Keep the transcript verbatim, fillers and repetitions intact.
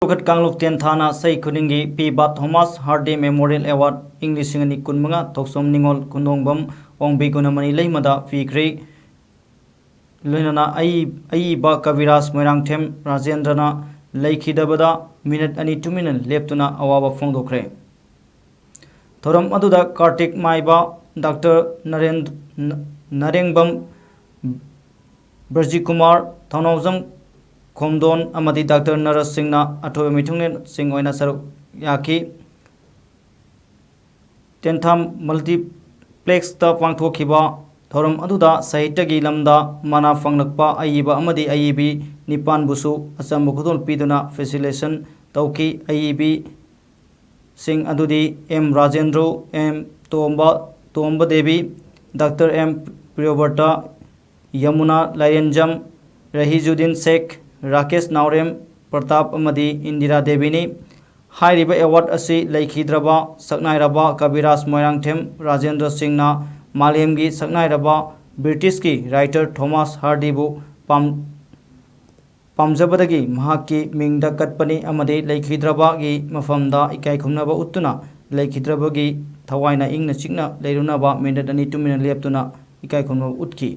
ꯆꯥꯇ꯭ꯔꯨꯛ ꯀꯥꯡꯂꯨꯞ ꯇꯦꯟꯊꯥꯅ ꯆꯍꯤ ꯈꯨꯗꯤꯡꯒꯤ ꯄꯤꯕ ꯊꯣꯃꯥꯁ ꯍꯥꯔꯗꯤ ꯃꯦꯃꯣꯔꯤꯌꯦꯜ ꯑꯦꯋꯥꯔꯗ ꯏꯪ ꯂꯤꯁꯤꯡ ꯑꯅꯤ ꯀꯨꯟꯃꯉꯥ ꯊꯣꯛꯆꯣꯝ ꯅꯤꯉꯣꯜ ꯈꯨꯟꯗꯣꯡꯕꯝ ꯑꯣꯡꯕꯤ ꯒꯨꯅꯃꯅꯤ ꯂꯩꯃꯗ ꯄꯤꯈ꯭ꯔꯦ꯫ ꯂꯣꯏꯅꯅ ꯑꯏ-, ꯑꯏꯕ ꯀꯕꯤꯔꯥꯖ ꯃꯣꯏꯔꯥꯡꯊꯦꯝ ꯔꯥꯖꯦꯟꯗ꯭ꯔꯅ ꯂꯩꯈꯤꯗꯕꯗ ꯃꯤꯅꯠ ꯑꯅꯤ ꯇꯨꯃꯤꯟꯅ ꯂꯦꯞꯇꯨꯅ ꯑꯋꯥꯕ ꯐꯣꯡꯗꯣꯛꯈ꯭ꯔꯦ꯫ ꯊꯧꯔꯝ ꯑꯗꯨꯗ ꯀꯥꯔꯇꯤꯛ ꯃꯥꯏꯕ, ꯗꯥꯛꯇꯔ ꯅꯔꯦꯟ-, ꯅ-, ꯅꯔꯦꯡꯕꯝ ꯕ꯭ꯔꯖꯤꯀꯨꯃꯥꯔ, ꯊꯧꯅꯥꯎꯖꯝ ꯈꯣꯝꯗꯣꯟ ꯑꯃꯗꯤ ꯗꯥꯛꯇꯔ ꯅꯔꯁ ꯁꯤꯡꯅ ꯑꯊꯣꯏꯕ ꯃꯤꯊꯨꯡꯂꯦꯟꯁꯤꯡ ꯑꯣꯏꯅ ꯁꯔꯨꯛ ꯌꯥꯈꯤ꯫ ꯇꯦꯟꯊꯥ ꯃꯜꯇꯤꯄ꯭ꯂꯦꯛꯁꯇ ꯄꯥꯡꯊꯣꯛꯈꯤꯕ ꯊꯧꯔꯝ ꯑꯗꯨꯗ ꯁꯥꯍꯤꯇ꯭ꯌꯒꯤ ꯂꯝꯗ ꯃꯅꯥ ꯐꯪꯂꯛꯄ ꯑꯏꯕ ꯑꯃꯗꯤ ꯑꯏꯕꯤ ꯅꯤꯄꯥꯟꯕꯨꯁꯨ ꯑꯆꯝꯕ ꯈꯨꯗꯣꯜ ꯄꯤꯗꯨꯅ ꯐꯦꯁꯤꯂꯤꯇꯦꯁꯟ ꯇꯧꯈꯤ꯫ ꯑꯏꯕꯤꯁꯤꯡ ꯑꯗꯨꯗꯤ ꯑꯦꯝ ꯔꯥꯖꯦꯟꯗ꯭ꯔꯣ, ꯑꯦꯝ ꯇꯣꯝꯕ, ꯇꯣꯝꯕ ꯗꯦꯕꯤ, ꯗꯥꯛꯇꯔ ꯑꯦꯝ ꯄ꯭ꯔꯤꯌꯣꯕ꯭ꯔꯇ, ꯌꯃꯨꯅꯥ ꯂꯥꯏꯔꯦꯟꯖꯝ, ꯔꯍꯤꯖꯨꯗꯤꯟ ꯁꯦꯈ, ꯔꯥꯀꯦꯁ ꯅꯥꯎꯔꯦꯝ, ꯄ꯭ꯔꯇꯥꯞ ꯑꯃꯗꯤ ꯏꯟꯗꯤꯔꯥ ꯗꯦꯕꯤꯅꯤ꯫ ꯍꯥꯏꯔꯤꯕ ꯑꯦꯋꯥꯔꯗ ꯑꯁꯤ ꯂꯩꯈꯤꯗ꯭ꯔꯕ ꯁꯛꯅꯥꯏꯔꯕ ꯀꯕꯤꯔꯥꯖ ꯃꯣꯏꯔꯥꯡꯊꯦꯝ ꯔꯥꯖꯦꯟꯗ꯭ꯔ ꯁꯤꯡꯅ ꯃꯥꯂꯦꯝꯒꯤ ꯁꯛꯅꯥꯏꯔꯕ ꯕ꯭ꯔꯤꯇꯤꯁꯀꯤ ꯔꯥꯏꯇꯔ ꯊꯣꯃꯥꯁ ꯍꯥꯔꯗꯤꯕꯨ ꯄꯥꯝ-, ꯄꯥꯝꯖꯕꯗꯒꯤ ꯃꯍꯥꯛꯀꯤ ꯃꯤꯡꯗ ꯀꯠꯄꯅꯤ ꯑꯃꯗꯤ ꯂꯩꯈꯤꯗ꯭ꯔꯕꯒꯤ ꯃꯐꯝꯗ ꯏꯀꯥꯏ ꯈꯨꯝꯅꯕ ꯎꯠꯇꯨꯅ ꯂꯩꯈꯤꯗ꯭ꯔꯕꯒꯤ ꯊꯋꯥꯏꯅ ꯏꯪꯅ ꯆꯤꯛꯅ ꯂꯩꯔꯨꯅꯕ ꯃꯤꯅꯠ ꯑꯅꯤ ꯇꯨꯃꯤꯟꯅ ꯂꯦꯞꯇꯨꯅ ꯏꯀꯥꯏ ꯈꯨꯝꯅꯕ ꯎꯠꯈꯤ꯫